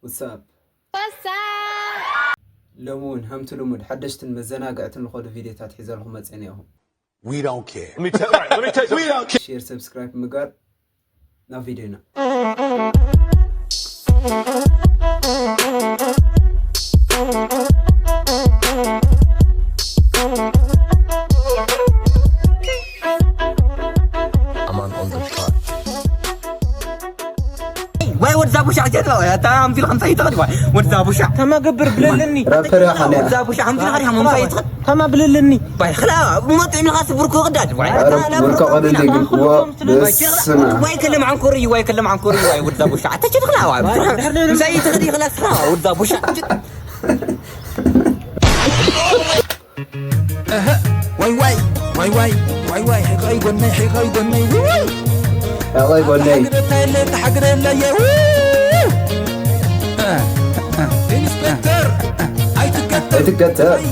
What's up? What's up? ሎሚ እውን ከምቲ ልሙድ ሓደሽትን መዘናግዕትን ዝኾኑ ቪድዮታት ሒዘልኹም መፅእን እየኹም። We don't care. Let me tell, all right, let me tell you. We don't care. ሼር፣ ሰብስክራይብ ምግባር ናብ ቪድዮና። ዋይ ወድዛ ቡሻ ጀት ኣታ ኣምፊል ከምሳ ይትኸድ ዋይ ወድዛ ቡሻ ተማገብር ብለልኒ ራፐር ያኸነ ወድዛ ቡሻ ኣምፊል ኸዲ ሓሙምሳ ይትኸድ ተማ ብለልኒ ባይ ኽላ ሞት ኢምልኻ ስብርኩ ቅዳድ ዋይ ሙልካ ቀደል ግን ዎ በስመ ዋይ ከለም ዓንኮር እዩ ዋይ ከለም ዓንኮር እዩ ዋይ ወድዛ ቡሻ ኣተችት ኽላ ዋይ ምሳይ ትኸዲ ኽላ ስራ ወድዛ ቡሻ ዋይ ዋይ ዋይ ዋይ ዋይ ዋይ ሒቐይ ጎነይ ሒቐይ ጎነይ ውይ ያቐይ ጎነይ ሓግረታ የለ ተሓግረ የለ የው ኢንስፔክተር ኣይትከተል ኣይትከተል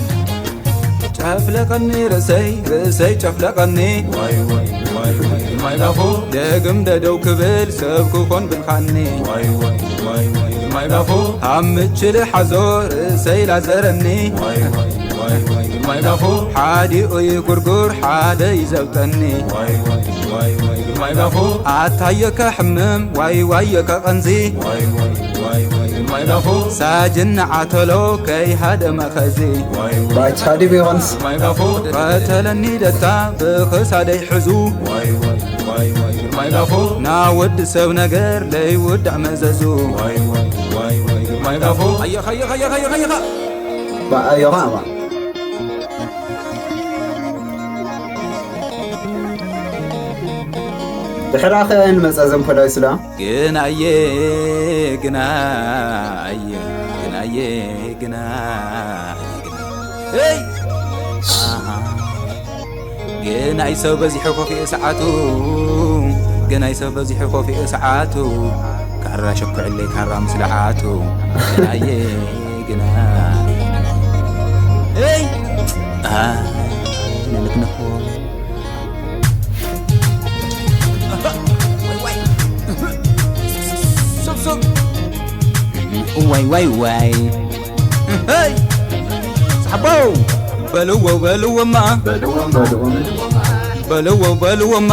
ጨፍለቐኒ ርእሰይ ርእሰይ ጨፍለቐኒ ዋይ ዋይ ዋይ ዋይ ማይ ባፎ ደግም ደደው ክብል ሰብ ክኾን ብልኻኒ ዋይ ዋይ ዋይ ዋይ ማይ ባፎ ኣብ ምችሊ ሓዞ ርእሰይ ላዘረኒ ዋይ ዋይ ዋይ ዋይ ማይ ባፎ ሓዲኡ ይጉርጉር ሓደ ይዘብጠኒ ዋይ ዋይ ዋይ ዋይ ማይ ባፎ ኣታየ ከሕምም ዋይ ዋይ ከቐንዚ ዋይ ዋይ ዋይ ዋይ ማይ ባፎ ሳጅን ዓተሎ ከይሃደመ ኸዚ ዋይ ዋይ ባች ሃዲም ይኾንስ ማይ ባፎ ቀተለኒ ደታ ብኽሳደይ ሕዙ ዋይ ዋይ ዋይ ዋይ ማይ ባፎ ናወዲ ሰብ ነገር ለይውዳእ መዘዙ ዋይ ዋይ ዋይ ዋይ ማይ ባፎ ኣየኻ ኣየኻ ኣየኻ ኣየኻ ኣየኻ ባኣዮኻ ማ ድሕራ ኸ ንመፃ ዘም ፖላይስላ ግናየ ግናየ ግናየ ግናየ ግናየ ግናይ ሰብ በዚሑ ኮፊኡ ሰዓቱ ግናይ ሰብ በዚሑ ኮፊኡ ሰዓቱ ካራ ሸኩዕለይ ካራ ምስልዓቱ ግናየ ግናይ ነንክነፎ ዋይ ዋይ ዋይ ሳሕቦ በልዎ በልዎማ በልዎ በልዎማ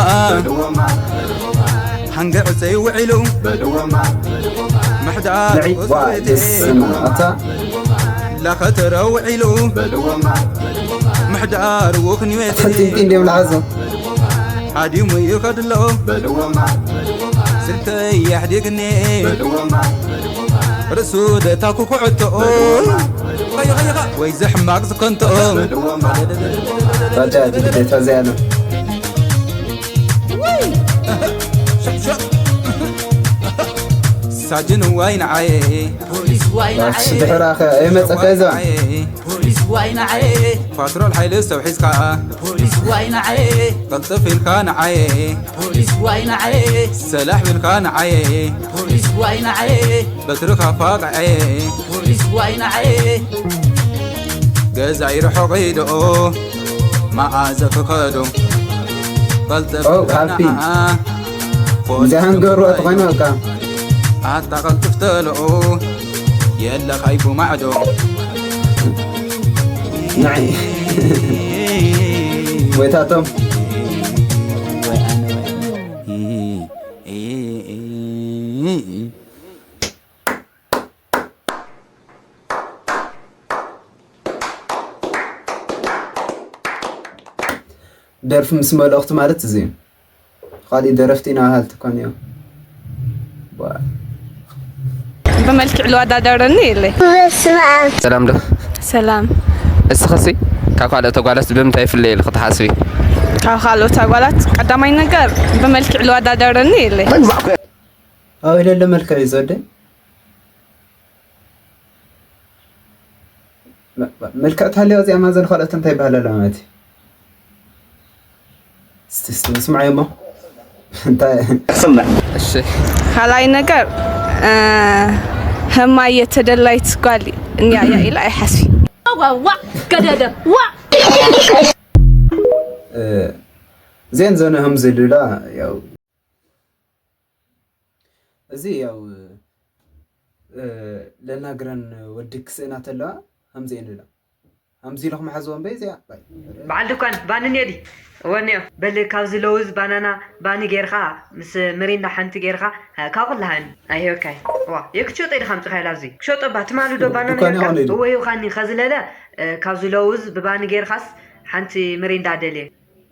ሓንገዕፀይ ውዒሉ ምሕዳር ንዒ ዋ የስማ ኣታ ላኸተረ ውዒሉ ምሕዳር ውኽንዌት ፈቲንቲ እንዲም ልሓዞ ሓዲሙ ይኸድሎ ስልተይ የሕዲግኒ ርእሱ ደታ ክኩዕቶ ወይ ዘሕማቅ ዝከንቶ ባጃ ግዴታ እዚኣ ነው ሳጅን ዋይ ንዓየ ድሕራኸ ኣይመፀካ እዛ ፓትሮል ሓይሊ ዝተውሒዝካ ፖሊስ ዋይ ንዓየ ቀልጥፍ ኢልካ ንዓየ ፖሊስ ዋይ ንዓየ ሰላሕ ብልካ ንዓየ ፖሊስ ዋይ ንዓየ በትርኻ ፋቕዐየ ፖሊስ ዋይ ንዓየ ገዛይ ርሑቕ ኢደኦ መኣዘ ክኸዶ ቀልጥፍ ኦ፣ ሃፒ። እዚኣ ሃንገርዋ ተኾይኑ በቃ ኣታ ቀልጥፍ ተለኦ የለኻይ ብማዕዶ ናይ ጎይታቶም ደርፊ ምስ መልእኽቲ ማለት እዚ እዩ። ካሊእ ደረፍቲ ኢና በሃልቲ እኳ እኒኦ። ብመልክዕ ልወዳደረኒ የለይ። ሰላም ዶ? ሰላም። እስኽሲ ካብ ካልኦት ኣጓላት ብምንታይ ይፍለየሉ ክትሓስቢ? ካብ ካልኦት ኣጓላት ቀዳማይ ነገር ብመልክዕ ልወዳደረኒ የለይ። ኣብ ኢለለ መልክዕ እዩ ዘወደይ መልክዕ ታልያ እዚኣ ማዘን ካልኦት እንታይ ይባሃል ኣሎ ማለት እዩ እስቲ እስቲ ንስምዓዮ እሞ እንታይ ስምዕ እሺ ካልኣይ ነገር እ፣ ህማየ ተደላይት ጓል እኒያ እያ ኢለ ኣይሓስቢ ዋዋ ገደደ ዋ እ፣ ዜን ዘነ ህምዚ ሉላ ያው እዚ ያው ለናግረን ወዲ ክስእና ተለዋ ከምዚ እየን ዝብላ። ከምዚ ኢልኩም ሓዝወን በይ እዚኣ። ባይ። በዓል ድኳን ባኒ እኒኦ ድዩ? እወ እኒኦ። በል ካብዚ ለውዝ ባናና ባኒ ጌርካ ምስ ምሪንዳ ሓንቲ ጌርካ ካብ ኩላሃኒ ኣይህበካይ። ዋ የክትሸጦ ኢልካ ኣምፂኻዮ ላብዚ ክሸጦ ባ ትማሉ ዶ ባናና ድኳን ሂብካ? ይኾን ኢሉ። እወ ሂብካኒ ከዝለለ ካብዚ ለውዝ ብባኒ ጌርካስ ሓንቲ ምሪንዳ ደልየ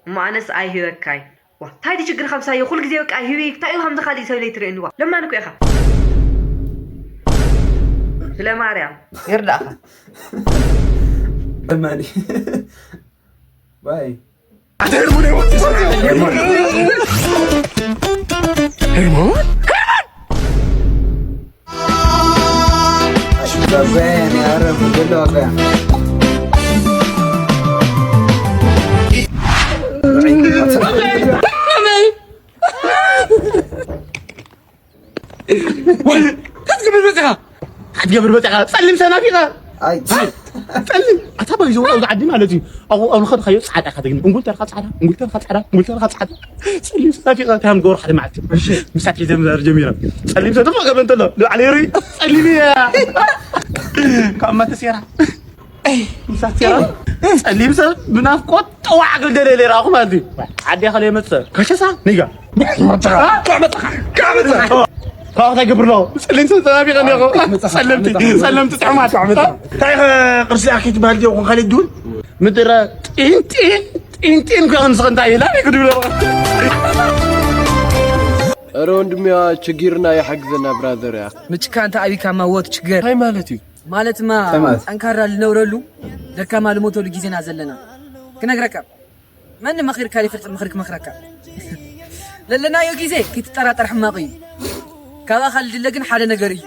እሞ ኣነስ ኣይህበካይ። ዋ ታይ ድዩ ችግርካ ምሳየ ኩሉ ግዜ በቃ ሂቢ ታይ እዩ ከምዚ ካልእ ሰብ ለይትርእየኒ ዋ ለማኒ እኮ ኢኻ። ስለ ማርያም ይርዳእኻ። ለማኒ ባይ ትገብር በፂኻ ትገብር በፂኻ ፀሊም ሰናፊኻ ፀሊም ኣታ ባይዘው ኣብዚ ዓዲ ማለት እዩ። ኣብኡ ኣብ ንኸድካዮ ፃዕዳ ኢኻ ተግኒ እንጉልተርካ ፃዕዳ እንጉልተርካ ፃዕዳ እንጉልተርካ ፃዕዳ ፀሊም ሰናፊኻ እንታይ ምገብሩ ሓደ መዓልቲ ምሳት ሒዘ ምዛር ጀሚረ። ፀሊም ሰ ድማ ገበ እንተሎ ንባዕለ ይርኢ ፀሊም እየ ካብ ማተሴራ ጸሊም ሰብ ብናፍቆት ጠዋዕ ክብል ደለ ኢለ ይረኣኹ ማለት እዩ። ዓዲ ከለ የመጽእ ከሸሳ ኒጋ ካብኡ እንታይ ገብር ኣለኹ? ጸሊም ሰብ ተናፊቐ እኒኹ። ጸለምቲ ጸለምቲ ጥዑማት እንታይ ኢኸ ቅርሲ ኣኪ ትበሃል ድዮ ኮንካ ልድውን ምድረ ጢንጢን ጢንጢን ኮ ንስኽ እንታይ ኢላ ክድብለ ኧረ ወንድሜዋ ችግርና ይሓግዘና ብራዘር ያ ምጭካን ተኣቢካ ማወት ችግር እንታይ ማለት እዩ? ማለትማ ጠንካራ ልነብረሉ ደካማ ልሞተሉ ግዜና ዘለና ክነግረካ መን መኺርካ ይፈልጥ ምኽሪ ክመኽረካ ለለናዮ ግዜ ክትጠራጠር ሕማቕ እዩ ካባኻ ልድለ ግን ሓደ ነገር እዩ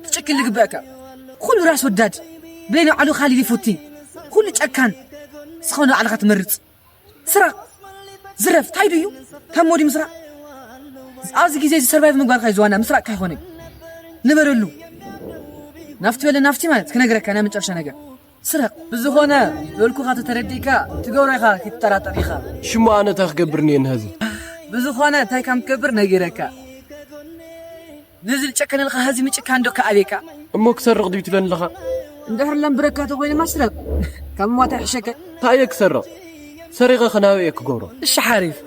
ትጭክል ልግበአካ ኩሉ ራስ ወዳድ ብለይ ንባዕሉ ካሊድ ይፉቲ ኩሉ ጨካን ስኸው ንባዕልኻ ትመርፅ ስራቕ ዝረፍ ታይ ድዩ ታሞ ድዩ ምስራቕ ኣብዚ ግዜ እዚ ሰርቫይቭ ምግባርካ እዩ ዝዋና ምስራቕ ካይኾነ ንበረሉ ናፍቲ በለ ናፍቲ ማለት ክነግረካ ናይ መጨረሻ ነገር ስረቕ ብዝኾነ ዝበልኩኻ ተተረዲእካ ትገብሮ ኢኻ ክትጠራጠር ኢኻ ሽሞ ኣነ እንታይ ክገብር እኒኤ ንሀዚ ብዝኾነ እንታይ ከም ትገብር ነጊረካ ነዚ ዝጨከነልካ ሀዚ ምጭካን ዶ ከኣቤካ እሞ ክሰርቕ ድዩ ትብለኒ ኣለኻ እንድሕር ለምብረካ ተኾይነ ማስረብ ካብ ሞት ኣይሕሸከ እንታይ እየ ክሰርቕ ሰሪቐ ኸናበይ እየ ክገብሮ እሺ ሓሪፍ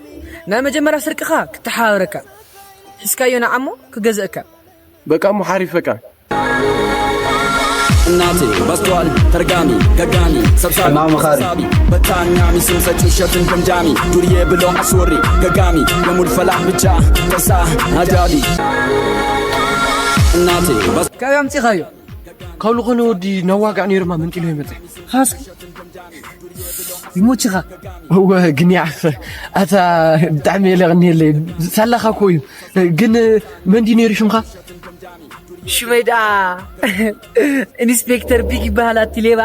ናይ መጀመርያ ስርቅኻ ክተሓባብረካ ሒዝካዮ ንዓሞ ክገዝእካ በቃ እሞ ሓሪፍ በቃ እናቴ ባስተዋል ተርጋሚ ገጋሚ ሰብሳቢ ሕማም መኻሪ። ሰብሳቢ በታኛ ሚስም ሰጪ ሸፍን ደምዳሚ ዱርዬ ብሎ አስወሪ ገጋሚ የሙድ ፈላህ ብቻ ተሳ አጃቢ እናቴ ባስ ካብ ኣምፂኻዮ ካብ ዝኾነ ወዲ ናብ ዋጋዕ ነይሩማ መንጢሎ ይመፅእ ኻስኪ ይሞችኻ እወ ግን ያ ኣታ ብጣዕሚ የለቕኒየለይ ሳላኻ እኮ እዩ ግን መን ድዩ ነይሩ ሽምኻ ሽመይ ደኣ ኢንስፔክተር ቢግ ይበሃል ኣቲ ሌባ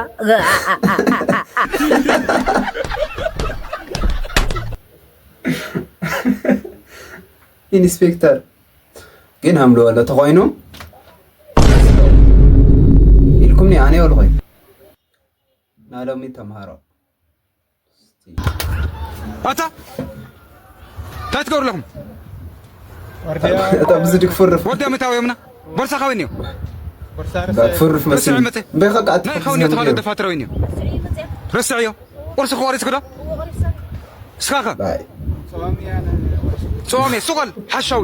ኢንስፔክተር ግን ሃምልወሎ ተኾይኑ ኢልኩምኒ ኣነ ይበልኹ ናይ ሎሚ ተምሃሮ ኣታ እንታይ ትገብሩ ኣለኹም? እታ ብዝድግ ፍርፍ ወዲ ኣመታዊ ዮምና ቦርሳ ካበይ እኒኦ? ትፍርፍ መስል ርስዕ መፀ እምበይ ከቃ ናይ ሓውኒ ተኻለ ደፋትረው እኒኦ ርስዕ እዮ ቁርሲ ክቆሪስ ክዶ እስኻኸ ጾሜ ሱቐል ሓሻዊ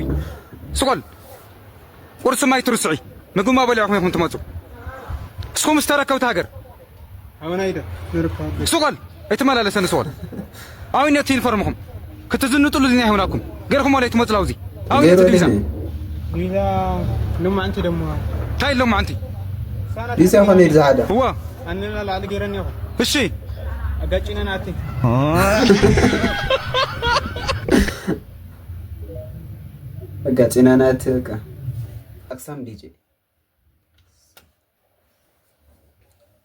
ሱቐል ቁርሲ ማይ ትርስዒ ምግቢ ማበሊዕኹም ኢኹም ትመፁ እስኹም ዝተረከብቲ ሃገር ኣበናይ ዶ ንርከብ ሱቐል ኣይትመላለሰኒ ሱቐል ኣበይ ነቲ ዩኒፎርምኹም ክትዝንጥሉ ዲና ይሆናኩም ገርኹም ወለ ኣይትመፁ ላውዚ ኣበይ ነቲ ዲቪዛ ዲቪዛ ሎማዕንቲ ደሞ እንታይ ሎማዕንቲ ዲቪዛ ኾነ ኢሉ ዝሓደ እዋ ኣንና ላዕሊ ገይረኒ ይኹ እሺ ኣጋጭና ናቲ ኣጋጭና ናቲ በቃ ኣክሳም ዲጄ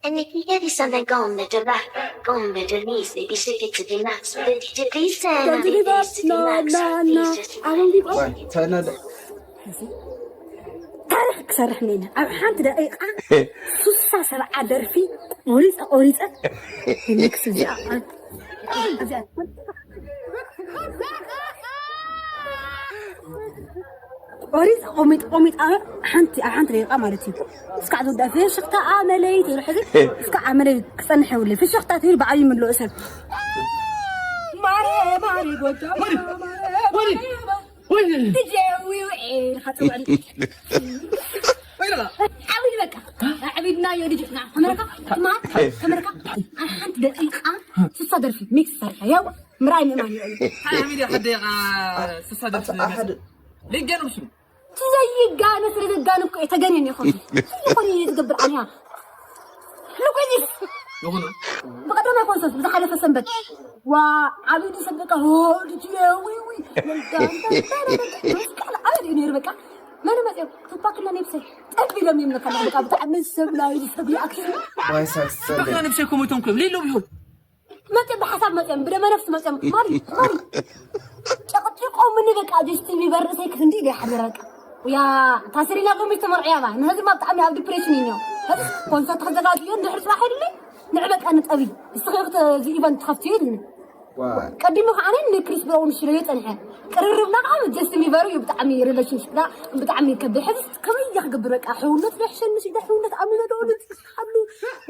And if you get something going with the rock, going with the music, you should get to the knocks with the D J. Please turn on the bass to the knocks. Please just ተነደ ታሪክ ክሰርሕ ነይነ ኣብ ሓንቲ ደቂቃ ሱሳ ሰብዓ ደርፊ ቆሪፀ ቆሪፀ ንክስ እዚኣ እዚኣ ቆሪፅ ቆሚጥ ቆሚጥ ኣበ ሓንቲ ኣብ ሓንቲ ደቂቃ ማለት እዩ። እስካዕ ዝወዳእ ፍሽኽታ ኣመለይ ትብል ሕዚ። እስካዕ ኣመለይ ክፀንሕ የብለይ። ፍሽኽታ ትብል ብዓብዪ ምልኦ ሰብ። ማሬ ማሬ ጎጆ ማሬ ማሬ ማሬ። ድጄ ዊውዒ ኢልካ ፅውዕኒ። ዓብድ በቃ። ዓብድናዮ ድጅ ና ከመረካ ትማል ከመረካ ኣብ ሓንቲ ደቂቃ ስሳ ደርፊ ሚክስ ሰርሐ ያው ምርኣይ ምእማን እዩ። ሓሚድ ሓደ ደቂቃ ስሳ ደርፊ ኣሓድ ሊገርም ሽሙ ትዘይጋነ ስለ ዘጋነ እኮ የተገኘን ይኾን ይኾን ዝገብር ኣንያ ልቆይስ ይኾን ብቀደም ኣይኮንሶስ ብዝሓለፈ ሰንበት ዋ ዓብዲ ሰበቃ ሆ ልጅ ዊ ዊ ወልዳ መስቀል ዓብዲ ነይር በቃ መን መጽዮ ቱፓክና ነብሰ ጠብ ኢሎም ይምልከና በቃ ብጣዕሚ ሰብ ናይ ሰብ ሪኣክሽን ዋይ ሳክስ ጸልእ ብክና ነብሰ ኮሞቶም ከም ሌሎ ቢሆን መጽኦም ብሓሳብ መጽኦም ብደመ ነፍስ መጽኦም ማሪ ማሪ ጨቅጭቆምኒ በቃ ጀስቲን ቢበር ርእሰይ ክፍንዲ ኢለ ይሓድር በቃ ያ ታሰሪና ጎሚጅ ተመርዕያ ባ ንህዝማ ብጣዕሚ ኣብ ዲፕሬሽን እዩ ነው ህዝ ኮንሰርት ተዘጋጅዮ እንድሕር ጽባሕ ይድሊ ንዕ በቃ ንጠቢ እስኺ እቲ ኢቨንት ትኸፍትዮ ኢልኒ ቀዲሙ ከዓ ነን ንክሪስ ብራውን ሽለዮ ፀንሐ ቅርርብና ከዓ ጀስቲን ቢበር እዩ ብጣዕሚ ሪሌሽንሽፕና ብጣዕሚ ይከብድ ሕዚ ከመይ እየ ክገብር በቃ ሕውነት ዶ ይሕሸኒ ሲ ሕውነት ኣሚኖ ዶ ንፅሓሉ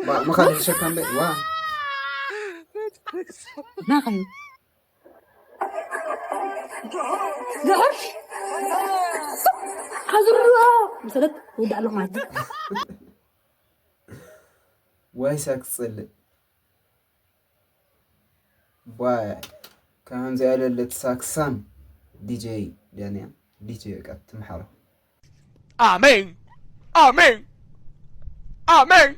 ዋ ምኻድ ዝሸካም በይ ዋ ናኸዩ ድሕር ሓዝርዋ ምሰለት ወዲ ኣለኹ ማለት እዩ ዋይ ሳክስ ጸልእ ባይ ከምዚ ያለለት ሳክሳም ዲጄ ዳንያ ዲጄ በቃ ትምሓሮ ኣሜን ኣሜን ኣሜን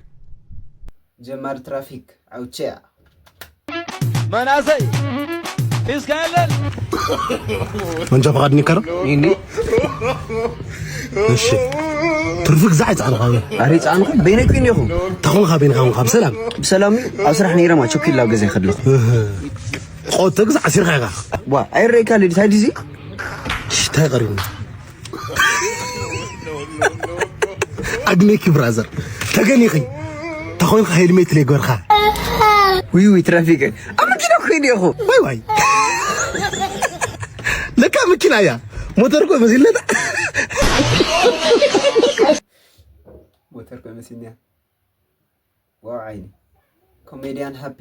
ጀማሪ ትራፊክ ኣውቼያ መናሰይ ሒዝካ የለን መንጃ ፈቃድ ኒከር እሺ ትርፊ ግዛዕ ይፃዕልካ ኣረ ይፃዕንኹ በይነይ ኮይን ኢኹ ተኾንካ በይንካ ውን ካብ ሰላም ብሰላም ኣብ ስራሕ ነይረማ ቸኩላ ኣብ ገዛ ይኸድለኹ ቆተ ግዛዕ ኣሲርካ ኢኻ ዋ ኣይረይካ ልዲ ታይ ድዚ ሽታይ ቀሪቡ ኣግኔኪ ብራዘር ተገኒኺ ተኾይንካ ሄልሜት ለይገርካ ውይ ውይ ትራፊክ ኣብ መኪና ኮይን ኢኹ ዋይ ዋይ ለካ መኪና እያ ሞተር ኮ መሲለታ ሞተር ኮ መሲልያ ዋው ዓይኒ ኮሜድያን ሃፒ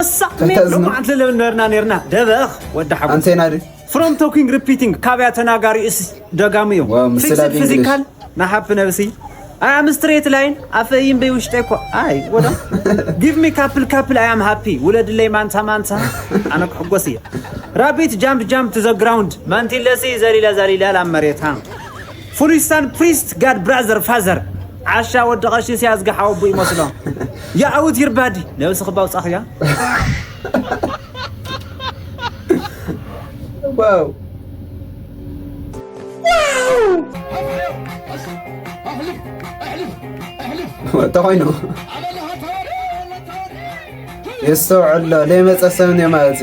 ሳቅ ሜሎ ማዕት ለብል ነርና ነርና ደበኽ ወዲ ሓጎስ ኣንቴና ድ from talking repeating ካብያ ተናጋሪ እስ ደጋሚ እዮም ዋው፣ ምስላ fixed ብእንግሊሽ። physical ንሓብ ነብሲ I am straight line ኣፈይም በይ ውሽጠ እኮ ኣይ ወዳ give me couple couple I am happy ውለድለይ ማንታ ማንታ ኣነ ክሕጎስ እየ rabbit jump jump to the ground ማንቲለሲ ዘሊላ ዘሊላ ላብ መሬታ ፉሪስታን ፕሪስት ጋድ ብራዘር ፋዘር ዓሻ ወዲ ቀሺ ሲያዝጋ ሓወቡ ይመስሎ የኣውት ይርባዲ ነብሲ ክባውፃኽያ ዋው ተኾይኑ የስተውዕሎ ለይመፀ ሰብን የማእፅ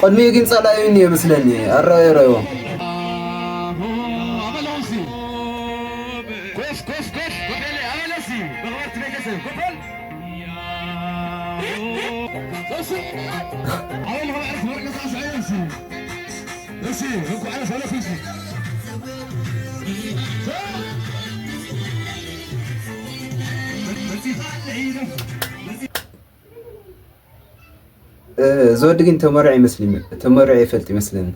ቅድሚኡ ግን ፀላዩ የመስለኒ ኣረኣዩ ረእዎ እዚ ወዲ ግን ተመሪዑ ይመስል ተመሪዑ ይፈልጥ ይመስለኒ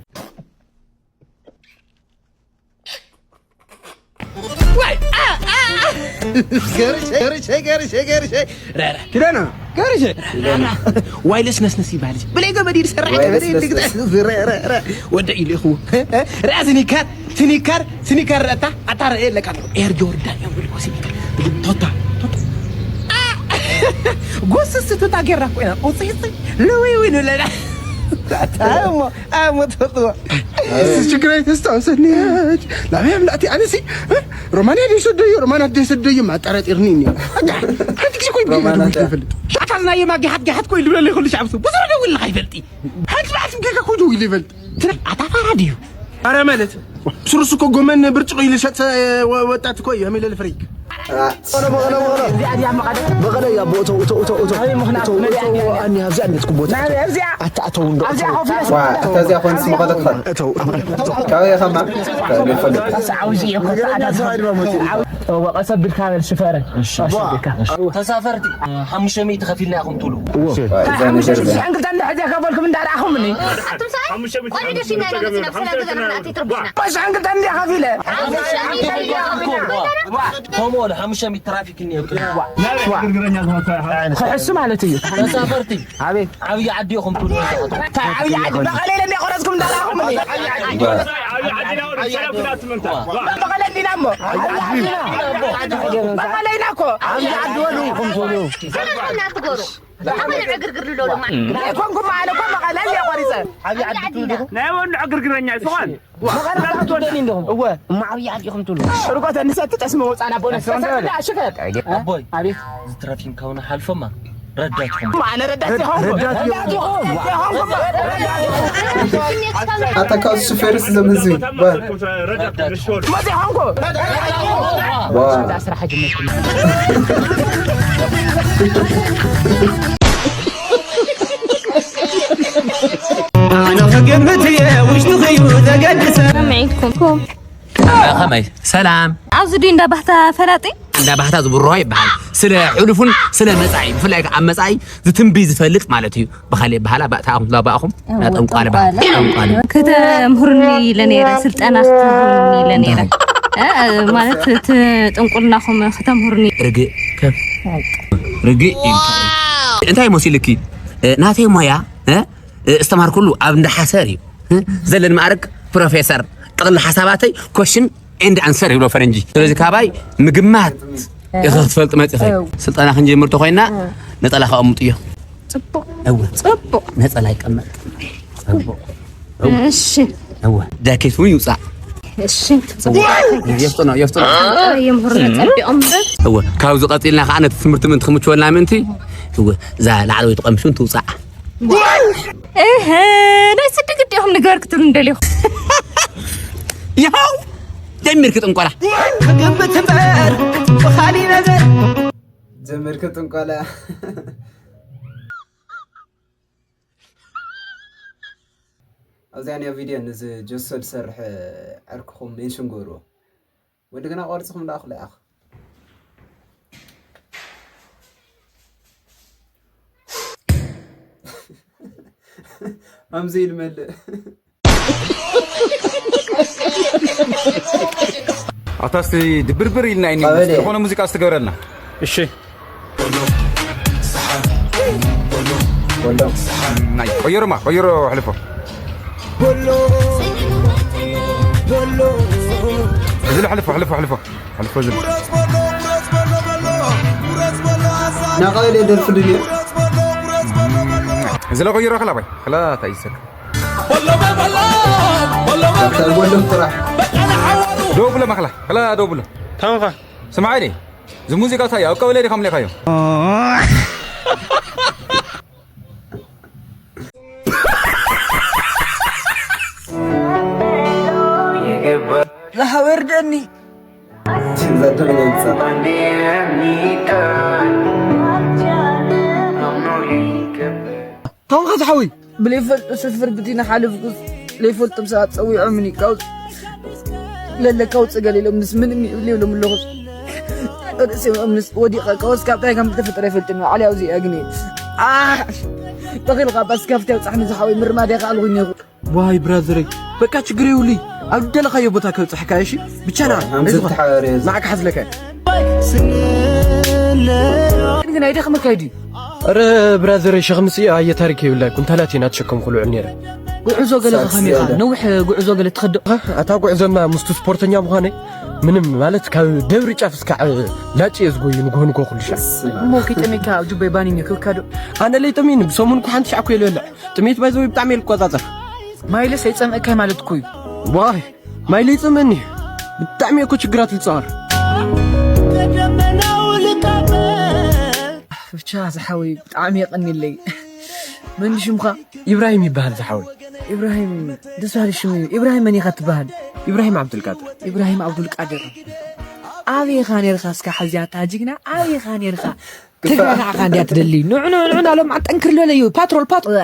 ገርሸ ገርሸ ገርሸ ገርሸ ኪዳና ገርሸ ዋይለስ ነስነስ ይባልሽ ብለይ ገመድ ይድሰራ ወደ ኢሉ ኢኹ ርኣ ስኒከር ስኒከር ስኒከር ረእታ ኣታ ረእ ለካ ኤር ጆርዳን እዮም ብልኮ ስኒከር ቶታ ቶታ ጎስስ ቶታ ጌራ ኮይና ቁጽይጽ ልውይ ወይ ንለና ኣሞ ኣሞ ተጥዋ ችግር አይተስታውሰኒ ላቢያም ላቲ ኣነሲ ሮማንያ ደይሰደዩ ሮማናት ደይሰደዩ ማጠራጢርኒ እኒ ሓንቲ ግዜ ኮይ ሮማናት ይፈልጥ ሻዕታዝናየ ማጊሓት ጋሓት ኮይ ልብለለ ይኽሉ ሻዕብሱ ብዙ ደው ኢልካ ይፈልጢ ሓንቲ በዓልቲ ጌጋ ኮይ ደው ኢሉ ይፈልጥ ኣታፋራ ድዩ ኣረ ማለት ስሩስ እኮ ጎመን ብርጭቆ ኢሉ ሸጥ ወጣት እኮ እዩ። ሀሚለ ልፍሪክ። መቐለ እያ፣ እቶ፣ እቶ፣ እቶ፣ እቶ፣ እቶ፣ እቶ፣ ኣኒ ኣብዚ ኣንድትኩም ቦታ። ኣታ፣ ኣተው እንዶ፣ ኣታ፣ እዚኣ ኮንስ መቐለ ትኸን። እቶ፣ እቶ፣ እቶ። ካበይ ኢኻ እማ? ከይፈልጥ። ወቀሰ ብልካ በል ሽፈረ። ተሳፈርቲ፣ ሓሙሽተ ሚእቲ ከፊልና ኢኹም ትብሉ። እዛ ነገር እዚኣ። ሽሕን ክልተን እንዳ ሕዚ ከፈልኩም እንዳረኣኹምኒ። ኣቱም ሰብኣይ፣ ቆልዑ ደስ ይብልና ኢና መፂና፣ ብሰላም ገዛና ክንኣቱ ይትርብሽና። ሽሕን ክልተን እንዲያ ከፊለ። ከምኡ ሓሙሽተ ሚእቲ ትራፊክ እኒኦ። ክሕሱ ማለት እዩ። ተሳፈርቲ፣ ኣቤት። ዓብዪ ዓዲ ኢኹም ትብሉ። ዓብዪ ዓዲ፣ መቐለ ኢለ እንዲያ ቆረፅኩም እንዳረኣኹምኒ። መቐለ እንዲና እሞ። መቐለ ኢና እኮ። ዓብዪ ዓዲ በሉ ኢኹም ትብሉ። ሰላም እናትጎሩ። ዝኾነ ዕግርግር ልሎ ድማ። ኣይኮንኩም፣ ኣነ እኮ መቐለ እየ ቆሪፀ። ዓብዪ ዓዲ ትብሉ ዲኹም? ናይ ወንዶ ዕግርግረኛ ይስኾን። መቐለ ትብሉ እንዲኹም? እወ። እሞ ዓብዪ ዓዲ ኢኹም ትብሉ። ርቆት እንሰቲ ጠስሚ ወፃና ቦነስ። ሰሰ ብላ ሽፈር። ኣቦይ፣ ኣቤት። እዚ ትራፊክ ካውና ሓልፈማ። ረዳትኩም። እሞ ኣነ ረዳት ይኾንኩ። ረዳት ይኾንኩ። ኣታ ካብ ሹፌርስ ዘም ህዝቢ። በል። ረዳት። መዚ ይኾንኩ። ዋ። ስራሕ ጅምርኩም። ኣነ ክግምት እየ ውሽጥኺ እዩ ዘገድሰ። ሰምዒትኩም። ከመይ? ሰላም። ኣብዚ ድዩ እንዳ ባህታ ፈላጢ? እንዳ ባህታ ዝብርሆ ይበሃል። ስለ ሕሉፉን ስለ መጻኢ፣ ብፍላይ ከኣ ኣብ መጻኢ ዝትንብይ ዝፈልጥ ማለት እዩ። ብኻልእ በሃላ ባእታ ኣኹም፣ ላባእኹም፣ እወ፣ ጠንቋለ በሃል። ጠንቋለ። ጠንቋለ። ከተምህሩኒ ኢለ ነይረ፣ ስልጠና ክትህቡኒ ኢለ ነይረ። እንታይ? እ፣ ማለት እቲ ጥንቁልናኹም ከተምህሩኒ። ርግእ፣ ከፍ። ርግእ ኢልካ። እንታይ መሲልኪ? እ፣ ናተይ ሞያ፣ እ፣ እ፣ ዝተማርኩሉ ኣብ እንዳ ሓሰር እዩ። እ፣ ዘለኒ ማዕረግ ፕሮፌሰር፣ ጠቕሊ ሓሳባተይ ኮሽን ኤንድ ኣንሰር ይብሎ ፈረንጂ። ስለዚ ካባይ ምግማት ኢኺ ክትፈልጢ መፂኺ። እው። ስልጠና ክንጀምር ተኾይና እው። ነፀላ ከቐምጡ እዮ። ፅቡቕ። እወ። ፅቡቕ። ነፀላ ይቀመጥ። ፅቡቕ። እሺ። እወ። ጃኬት እውን ይውፃእ። እሺ። የፍጥኖ፣ የፍጥኖ። የምህሩና ፀቢቖም እምበር። እወ። ካብዚ ቀፂልና ከዓ ነቲ ትምህርቲ ምእንቲ ክምችወልና ምእንቲ፣ እወ፣ እዛ ላዕለወይቲ ቀሚሽ እውን ትውፃእ። እህ፣ ናይ ስዲ ግዲ ኢኹም ንግበር ክትብሉ እንደልኹ። ይኸው ጀሚርኪ ጥንቆላ። ክግምት እምበር ብኻሊ ነገር። ጀሚርኪ ጥንቆላ። ኣብዚኣ ኒያ ቪድዮ ንዚ ጀሶ ዝሰርሕ ዕርክኹም ሜንሽን ገበርዎ። ወዲ ግና ቆርጽኹም ደኣ ክልኣኽ። ኣምዚ ኢሉ መልእ። ኣታ እስቲ ድብርብር ኢልና ይኒ ቀበሌ። ዝኾነ ሙዚቃ እስቲ ገረልና። እሺ። ወሎ። ናይ፣ ቀይሮማ፣ ቀይሮ፣ ኣሕልፎ። እዚ ለ፣ ኣሕልፎ፣ ኣሕልፎ፣ ኣሕልፎ። ኣሕልፎ፣ እዚ ለ። ናይ ቀበሌ ደርፊ ድልዮ? እዚ ለ ቀይሮ፣ ክላ ባይ፣ ክላ ታይሰክ። ወሎ፣ ወሎ፣ ወሎ፣ ወሎ፣ ወሎ፣ ወሎ፣ ወሎ፣ ጥራሕ። በቃ፣ ንሓዋሩ። ደው ብሎ፣ ማኽላ፣ ክላ ደው ብሎ። ታንኻ። ስምዓይ ዲ? እዚ ሙዚቃ እንታይ እዩ? ኣብ ቀበሌ ዲኻ ምኒኻዮ? ዝሓወርደኒ። ታንኻ ዝሓወይ። ብለይፈልጦ ሰፈር ብቲ ንሓለፍኩስ ለይፈልጦም ሰባት ጸዊዖምኒ፣ ካብ ለለካ ውጽእ ገለ ኢሎምንስ ምንም ይብሉ ይብሎም ኣለኹስ ርእሲ ምስ ወዲቐ ከወስ ካብ ታይ ከም ዝተፈጠረ ኣይፈልጥን። ባዕሊ ኣብዚኣ ግን፣ ኣሕ! ተኺልካ ባስ ካብቲ ኣብጻሕኒ ዝሓወይ ምርማድ ኣይከኣልኩን እየ። ዋይ ብራዘረይ፣ በቃ ችግር የብሉይ። ኣብ ዝደለኻዮ ቦታ ከብጽሕካ እሺ። ብቻ ና፣ ሃምዚ ኣይዞኻ። ተሓበረ እዚ። ንዓካ ሓዝለካ። ግን፣ ግን ኣይደኽመካ ድዩ? ኧረ ብራዘረይ፣ ሸኽምስ እየ፣ ኣየ ታሪክ የብላይ። ኩንታላት እየ እናተሸከምኩ ልውዕል ነይረ። ጉዕዞ ገለ ሳክስ ከኸም ኢኻ? የለ። ነዊሕ ጉዕዞ ገለ ትኸዶ? ኣታ ጉዕዞማ ምስቱ ስፖርተኛ ምዃነይ ምንም ማለት ካብ ደብሪ ጫፍ እስካዕ ላጭ እየ ዝጎዩ ንግሆ ንግሆ ኩሉ ሻዕ። እሞ ከይጠሜካ ኣብ ጁባይ ባኒን ይክብካ ዶ? ኣነ ለይጠሚኒ፣ ብሰሙን እኮ ሓንቲ ሻዕ እኮ እየ ልበልዕ። ጥሜት ባይዘወይ ብጣዕሚ እየ ልቆጻጸር። ማይለስ ኣይጸምእካይ ማለት እኮ እዩ። ዋይ፣ ማይ ለይጸምእኒ። ብጣዕሚ እየ እኮ ችግራት ልጻወር። ብቻ ዝሓወይ ብጣዕሚ የቐኒለይ። መን ሽምካ? ኢብራሂም ይበሃል ዝሓወይ። ኢብራሂም፣ ደስ በሃሊ ሽም እዩ። ኢብራሂም መን ኢኻ ትበሃል? ኢብራሂም ዓብዱልቃድር። ኢብራሂም ዓብዱልቃድር። ኣበይ ኢኻ ነርካ እስካ? ሓዚያ እታ ጅግና፣ ኣበይ ኢኻ ነርካ? ትግራይ ንዓኻ እንድያ ትደሊ። ንዑ፣ ንዑ፣ ንዑ፣ ናሎም ጠንክር ልበለዩ። ፓትሮል፣ ፓትሮል።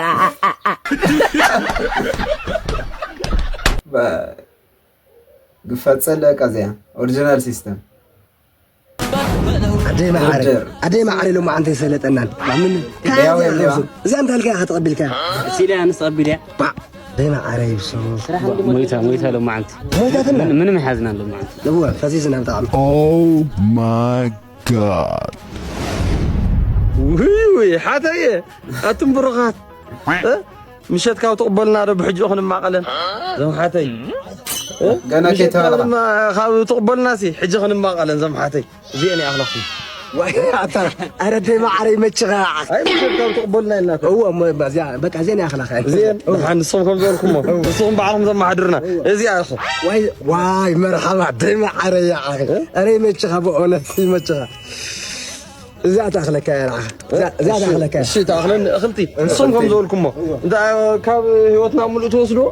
ግፋት ጸለቀ እዚኣ ኦሪጂናል ሲስተም። ኣደይ ማዓረ ኣደይ ማዓረ ኢሎም መዓንተ ይሰለጠናን ምን ያው ያው እዚኣ እንታይ ልካ ኢኻ ተቐቢልካ ሲላ ኣንስ ተቐቢልያ ኣደይ ማዓረ ይብሱ ሞይታ ሞይታ ሎማዓንቲ ሞይታትና ምንም ይሓዝና ሎማዓንቲ እወ ፈዚዝና ብጣዕሚ Oh my god. ውይ ውይ ሓተየ ኣቱም ብሩኻት እ? ምሸት ካብ ትቕበልና ዶ ብሕጂ ክንማቐለን ዞም ሓተይ እ? ገና ምሸት ካብ ከይተባልኻ። ድማ- ካብ ትቕበልና ሲ ሕጂ ክንማቐለን ዞም ሓተይ እዚአን ይኣኽለኹም ኣታ ኣረ ኣደይ ማዓረ ይመችኻ ኣይ ምሸት ካብ ትቕበልና ኢልና እወ እሞ እዚኣ በቃ እዚአን ይኣኽላኻ እዚአን ደሓን ንስኹም ከም ዝበልኩሞ ንስኹም ባዕልኹም ዘመሓድሩና እዚኣ ኢኹም ዋይ ዋይ መርሓባ ኣደይ ማዓረ ይዓኺ ኣረ ይመችኻ ብእውነት ይመችኻ እዚኣ ትኣኽለካ እያ ንዓኻ እዚኣ እዚኣ ትኣኽለካ እያ እሺ ተኣኽለኒ እኽልቲ ንስኹም ከም ዝበልኩሞ እንተ ካብ ህይወትና ሙሉእ ትወስድዎ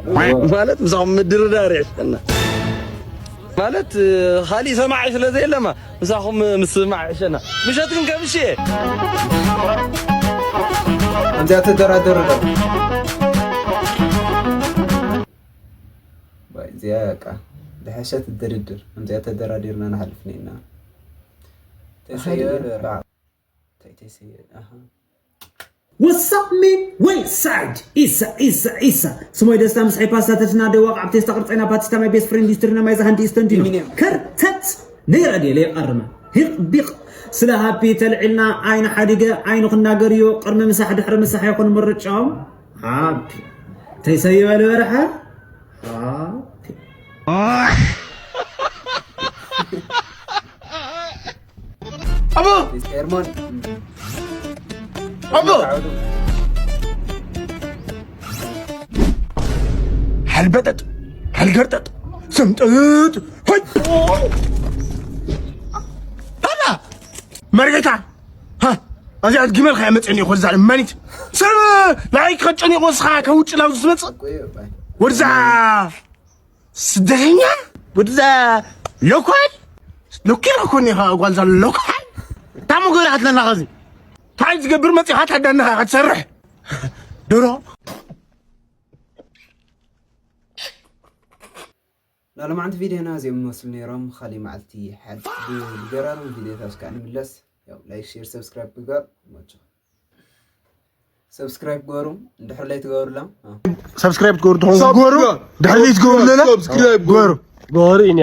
ማለት ምሳኹም ምድርዳር የሕሸና ማለት ካሊእ ሰማዒ ስለ ዘየለማ ምሳኹም ምስማዕ የሕሸና ምሸት ግን ከምሽ እየ ከምዚኣ ተደራደሩ ዶ እዚኣ በቃ ዝሐሸት ድርድር ከምዚኣ ተደራዲርና ንሓልፍ ነና ተሰየበ What's up, man? West side. Isa, Isa, Isa. ስሞይ ደስታ ምስ ፓስታ ተትና ደዋ ቃብ ቴስታ ቅርጸና ፓቲስታ ማይ ቤስት ፍሬንድ ሂስትሪ ና ማይ ዛሃንዲ ኢስተን ዲኖ ከርተት ነይረ ድየ ለየቐርመ ሂቕ ቢቕ ስለ ሃፒ ተልዒልና ዓይኑ ሓዲገ ዓይኑ ክናገር እዮ ቅድሚ ምሳሕ ድሕሪ ምሳሕ ይኹን ምርጫኦም ሃፒ ተይሰይበ ልበርሐ ሃፒ ኣቦ ኤርሞን ኣቦ ሐልበጠጥ ሐልገርጠጥ ስምጥጥ ሆይ ታታ መርጌታ ሃ፣ እዚኣ ግመል ከያ መፅእኒ ይኮ ዛለ መኒት ሰብ ናይ ከጨኒቆ ስኻ ከውጭ ላው ዝመፅእ ወድዛ ስደተኛ ወድዛ ሎኳል ሎኪል ክኮን ኢኻ ጓል ዛ ሎኳል ታሞ ገይራ ክትለና ኸዚ እንታይ ዝገብር መፂኻ ታዳንኻ ክትሰርሕ ድሮ ናሎማዕንቲ ቪድዮና እዚኦም ይመስሉ ነይሮም። ካሊእ መዓልቲ ሓድ ብገራርም ቪድዮታት እስካዕ ንምለስ። ያው ላይክ፣ ሼር፣ ሰብስክራይብ ምግባር ይመችኹም። ሰብስክራይብ ግበሩ እንድሕር ለይትገብሩላ። ሰብስክራይብ ትገብሩ ትኾኑ ግበሩ ድሕሪ ዘይትገብሩ ለና ግበሩ ግበሩ ኢና